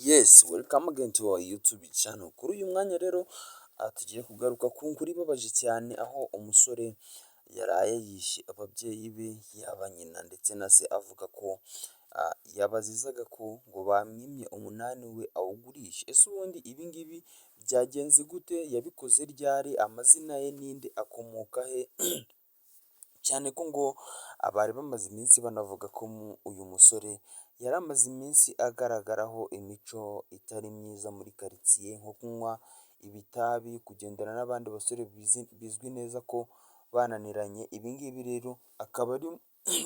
Yes, welcome again to our YouTube channel. Kuri uyu mwanya rero tugiye kugaruka ku nkuru ibabaje cyane, aho umusore yaraye yishe ababyeyi be, yaba nyina ndetse na se, avuga ko yabazizaga ko ngo bamwimye umunani we awugurisha. Ese ubundi ibi ngibi byagenze gute? Yabikoze ryari? Amazina ye ninde? Akomoka he? Cyane ko ngo abari bamaze iminsi banavuga ko uyu musore yari amaze iminsi agaragaraho imico itari myiza muri karitsiye, nko kunywa ibitabi, kugendana n'abandi basore bizwi neza ko bananiranye. Ibi ngibi rero akaba ari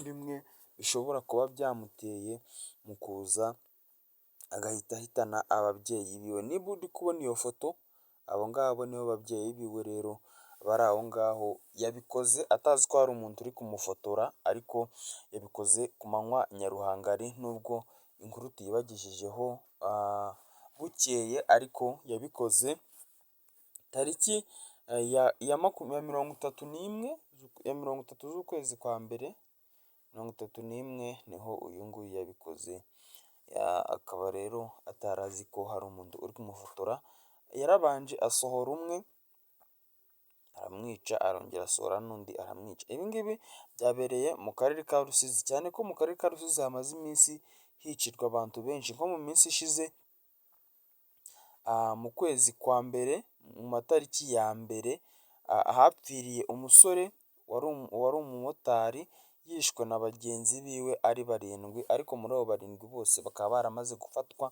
bimwe bishobora kuba byamuteye mu kuza agahita ahitana ababyeyi biwe. Niba uri kubona iyo foto, abo ngabo nibo babyeyi biwe rero bari aho ngaho. Yabikoze atazi ko hari umuntu uri kumufotora, ariko yabikoze ku manywa nyaruhangari, nubwo inkuru tuyibagejejeho bukeye, ariko yabikoze tariki ya 31, ya 30 z'ukwezi kwa mbere, 31 niho uyu nguyu yabikoze. Akaba rero atari azi ko hari umuntu uri kumufotora. Yarabanje asohora umwe aramwica, arongera asohora n'undi aramwica. Ibi ngibi byabereye mu karere ka Rusizi, cyane ko mu karere ka Rusizi hamaze iminsi hicirwa abantu benshi. Nko mu minsi ishize, mu kwezi kwa mbere, mu matariki ya mbere, hapfiriye umusore wari umumotari, yishwe na bagenzi biwe ari barindwi, ariko muri abo barindwi bose bakaba baramaze gufatwa.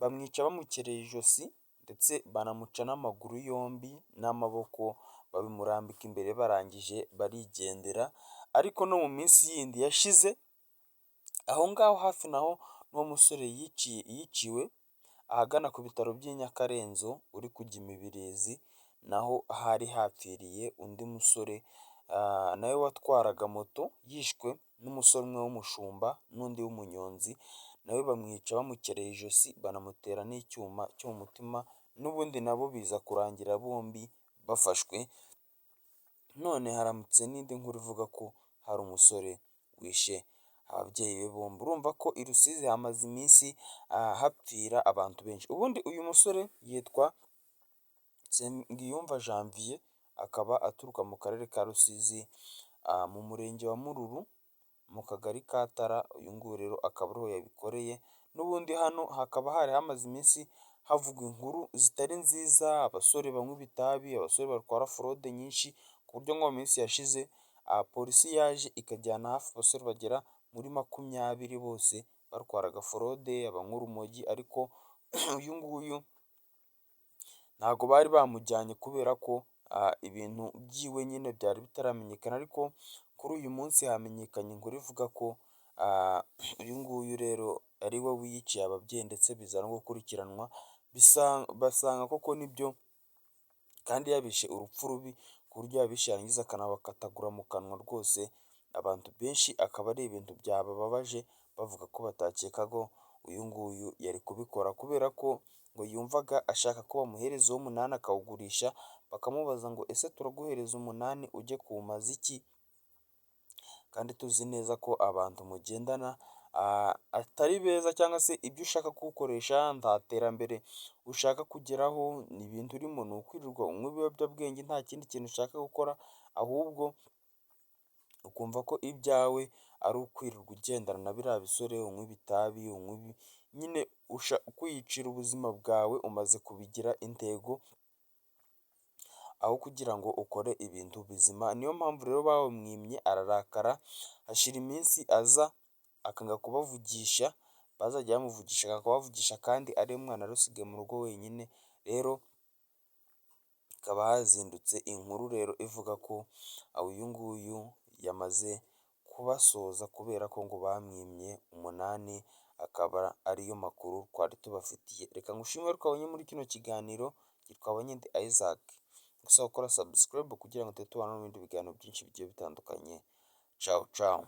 Bamwica bamukereye ijosi, ndetse banamuca n'amaguru yombi n'amaboko, babimurambika imbere, barangije barigendera. Ariko no mu minsi yindi yashize, aho ngaho hafi naho n'uwo musore yiciwe ahagana ku bitaro by'i Nyakarenzo, uri kujya Imibirizi, naho hari hapfiriye undi musore nawe watwaraga moto, yishwe n'umusore umwe w'umushumba n'undi w'umunyonzi, nawe bamwica bamukereye ijosi, banamutera n'icyuma cyo mu mutima. N'ubundi nabo biza kurangira bombi bafashwe. None haramutse n'indi nkuru ivuga ko hari umusore wishe ababyeyi be bombi. Urumva ko i Rusizi hamaze iminsi hapfira abantu benshi. Ubundi uyu musore yitwa Nsengiyumva Janvier, akaba aturuka mu karere ka Rusizi, mu murenge wa Mururu, mu kagari ka Tara. Uyu nguyu rero akaba ariho yabikoreye. N'ubundi hano hakaba hari hamaze iminsi havugwa inkuru zitari nziza, abasore banywa ibitabi, abasore batwara forode nyinshi, ku buryo nko mu minsi yashize polisi yaje ikajyana hafi abasore bagera muri 20, bose batwaraga forode, abanywa urumogi. Ariko uyu nguyu ntabwo bari bamujyanye kubera ko ibintu byiwe nyine byari bitaramenyekana. Ariko kuri uyu munsi hamenyekanye inkuru ivuga ko uyu nguyu rero ari we wiyiciye ababyeyi, ndetse biza no gukurikiranwa, basanga koko nibyo, kandi yabishe urupfu rubi, ku buryo yabishe yarangiza akanabakatagura mu kanwa rwose. Abantu benshi akaba ari ibintu byabababaje, bavuga ko batakeka ko uyu nguyu yari kubikora, kubera ko ngo yumvaga ashaka ko bamuhereza uw'umunani akawugurisha. Bakamubaza ngo: "Ese turaguhereza umunani ujye kuwumaza iki, kandi tuzi neza ko abantu mugendana atari beza, cyangwa se ibyo ushaka kuwukoresha nta terambere ushaka kugeraho, ni ibintu urimo ni ukwirirwa unywa ibiyobyabwenge, nta kindi kintu ushaka gukora, ahubwo ukumva ko ibyawe ari ukwirirwa ugendana na biriya bisore, unywa ibitabi, unywa nyine kwiyicira ubuzima bwawe, umaze kubigira intego aho kugira ngo ukore ibintu bizima." Niyo mpamvu rero bawumwimye ararakara, hashira iminsi aza akanga kubavugisha, bazajya bamuvugisha akanga kubavugisha, kandi ari umwana wari usigaye mu rugo wenyine. Rero hakaba hazindutse inkuru rero ivuga ko uyu nguyu yamaze kubasoza kubera ko ngo bamwimye umunani, akaba ariyo makuru twari tubafitiye. Reka ngushimire twabonye muri kino kiganiro, twabonye ndi Isaac, gusa gukora subscribe kugira ngo tujye tubana no mu bindi biganiro byinshi bigiye bitandukanye. Ciao ciao.